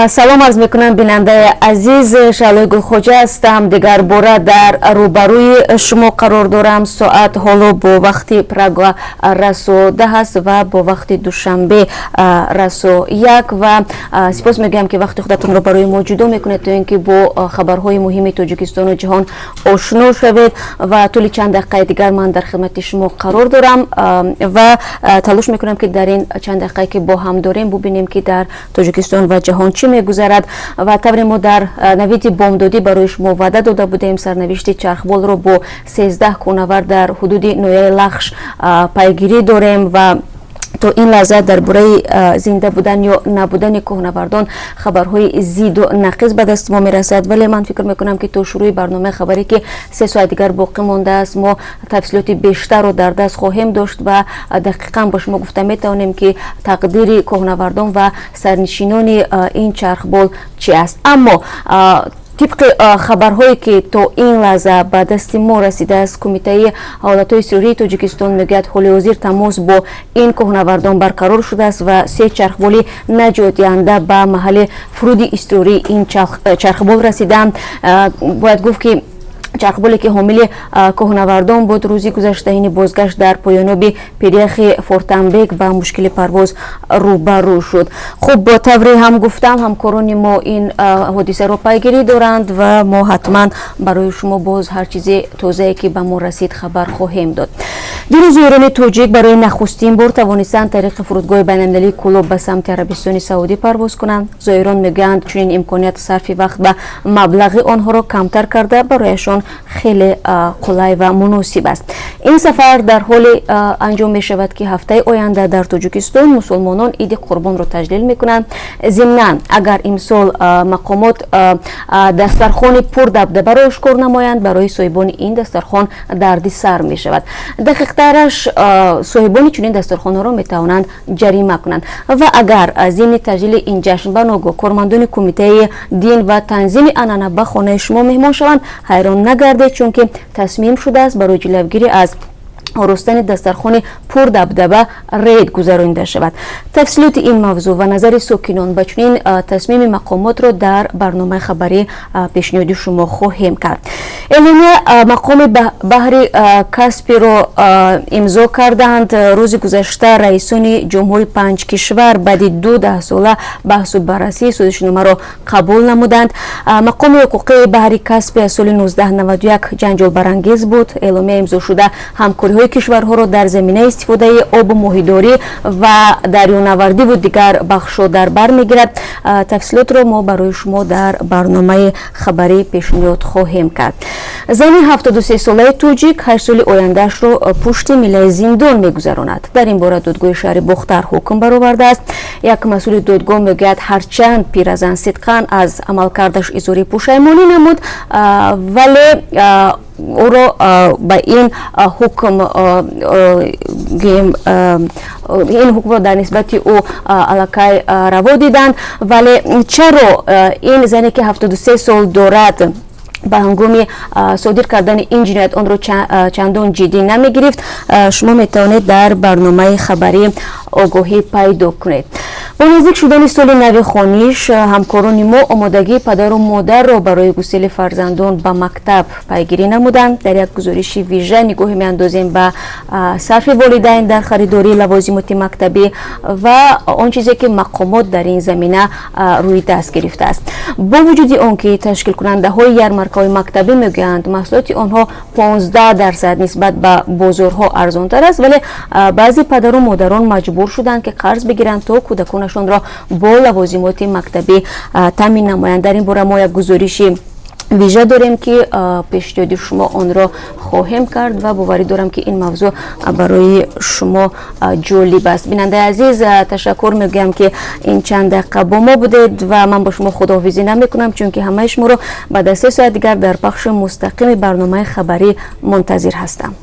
Салом арз мекунам, бинандаи азиз. Шаълои Гулхоҷа ҳастам. Дигар бора дар рӯбарӯи шумо қарор дорам. Соат ҳоло бо вақти Прага расо 10 аст ва бо вақти Душанбе расо 1. Ва сипос мегӯям, ки вақти худатонро барои мо ҷудо мекунед, то ин ки бо хабарҳои муҳими Тоҷикистону ҷаҳон ошно шавед. Ва тӯли чанд дақиқаи дигар ман дар хидмати шумо қарор дорам ва талош мекунам, ки дар ин чанд дақиқае, ки бо ҳам дорем, бубинем, ки дар Тоҷикистон ва ҷаҳон чӣ мегузарад. Ва тавре мо дар навиди бомдодӣ барои шумо ваъда дода будем, сарнавишти чархболро бо 13 кӯҳнавард дар ҳудуди ноҳияи Лахш пайгирӣ дорем. Ва то ин лаҳза дар бораи зинда будан ё набудани кӯҳнавардон хабарҳои зиду нақиз ба дасти мо мерасад. Вале ман фикр мекунам, ки то шурӯи барномаи хабарӣ, ки 3 соат дигар боқӣ мондааст, мо тафсилоти бештарро дар даст хоҳем дошт ва дақиқан ба шумо гуфта метавонем, ки тақдири кӯҳнавардон ва сарнишинони ин чархбол чӣ аст. Аммо тибқи хабарҳое, ки то ин лаҳза ба дасти мо расидааст, Кумитаи ҳолатҳои изтирории Тоҷикистон мегӯяд, ҳоли ҳозир тамос бо ин кӯҳнавардон барқарор шудааст ва се чархболи наҷотдиҳанда ба маҳалли фуруди изтирории ин чархбол расиданд. Бояд гуфт, ки чархболе, ки ҳомили кӯҳнавардон буд, рӯзи гузашта ҳини бозгашт дар поёноби пиряхи Фортамбек ба мушкили парвоз рӯбарӯ шуд. Хуб, бо тавре ҳам гуфтам, ҳамкорони мо ин ҳодисаро пайгирӣ доранд ва мо ҳатман барои шумо боз ҳар чизи тозае, ки ба мо расид, хабар хоҳем дод. Дирӯз зоирони тоҷик барои нахустин бор тавонистанд тариқи фурудгоҳи байналмилалии Кӯлоб ба самти Арабистони Саудӣ парвоз кунанд. Зоирон мегӯянд, чунин имконият сарфи вақт ва маблағи онҳоро камтар карда, барояшон хеле қулай ва муносиб аст. Ин сафар дар ҳоле анҷом мешавад, ки ҳафтаи оянда дар Тоҷикистон мусулмонон Иди Қурбонро таҷлил мекунанд. Зимнан, агар имсол мақомот дастархони пурдабдабаро ошкор намоянд, барои соҳибони ин дастархон дарди сар мешавад. Дақиқтараш, соҳибони чунин дастархонҳоро метавонанд ҷарима кунанд. Ва агар зимни таҷлили ин ҷашн ба ногоҳ кормандони Кумитаи дин ва танзими анъана ба хонаи шумо меҳмон шаванд, ҳайрон нагардед, чунки тасмим шудааст, барои ҷилавгирӣ аз оростани дастархони пурдабдаба рейд гузаронида шавад. Тафсилоти ин мавзӯъ ва назари сокинон ба чунин тасмими мақомотро дар барномаи хабарӣ пешниҳоди шумо хоҳем кард. Эъломия мақоми баҳри Каспиро имзо карданд. Рӯзи гузашта раисони ҷумҳури панҷ кишвар баъди 2 даҳсола баҳсу баррасӣ созишномаро қабул намуданд. Мақоми ҳуқуқии баҳри Каспи аз соли 1991 ҷанҷолбарангез буд. Эъломия имзошуда ҳамкориҳои кишварҳоро дар заминаи истифодаи обу моҳидорӣ ва дарёнавардиву дигар бахшҳо дар бар мегирад. Тафсилотро мо барои шумо дар барномаи хабарӣ пешниҳод хоҳем кард. Зани 73-солаи тоҷик 8 соли ояндаашро пушти милаи зиндон мегузаронад. Дар ин бора додгоҳи шаҳри Бохтар ҳукм баровардааст. Як масъули додгоҳ мегӯяд, ҳарчанд пиразан сидқан аз амалкардаш изҳори пушаймонӣ намуд, вале ӯро ба ин ҳукм, ин ҳукмро дар нисбати ӯ аллакай раво диданд. Вале чаро ин зане, ки 73 сол дорад, ба ҳангоми содир кардани ин ҷиноят онро чандон ҷиддӣ намегирифт, шумо метавонед дар барномаи хабарӣ огоҳӣ пайдо кунед. Бо наздик шудани соли нави хониш, ҳамкорони мо омодагии падару модарро барои гусели фарзандон ба мактаб пайгирӣ намуданд. Дар як гузориши вижа нигоҳе меандозем ба сарфи волидайн дар харидории лавозимоти мактабӣ ва он чизе, ки мақомот дар ин замина рӯи даст гирифтааст. Бо вуҷуди он ки ташкилкунандаҳои ярмаркаҳои мактабӣ мегӯянд, маҳсулоти онҳо 15% нисбат ба бозорҳо арзонтар аст, вале баъзе падару модарон маҷбур шуданд, ки қарз бигиранд, то кӯдаконашонро бо лавозимоти мактабӣ таъмин намоянд. Дар ин бора мо як гузориши вижа дорем, ки пешниҳоди шумо онро хоҳем кард, ва боварӣ дорам, ки ин мавзӯъ барои шумо ҷолиб аст. Бинандаи азиз, ташаккур мегӯям, ки ин чанд дақиқа бо мо будед, ва ман бо шумо худоҳофизӣ намекунам, чунки ҳамаи шуморо баъд аз 3 соат дигар дар пахши мустақими барномаи хабарӣ мунтазир ҳастам.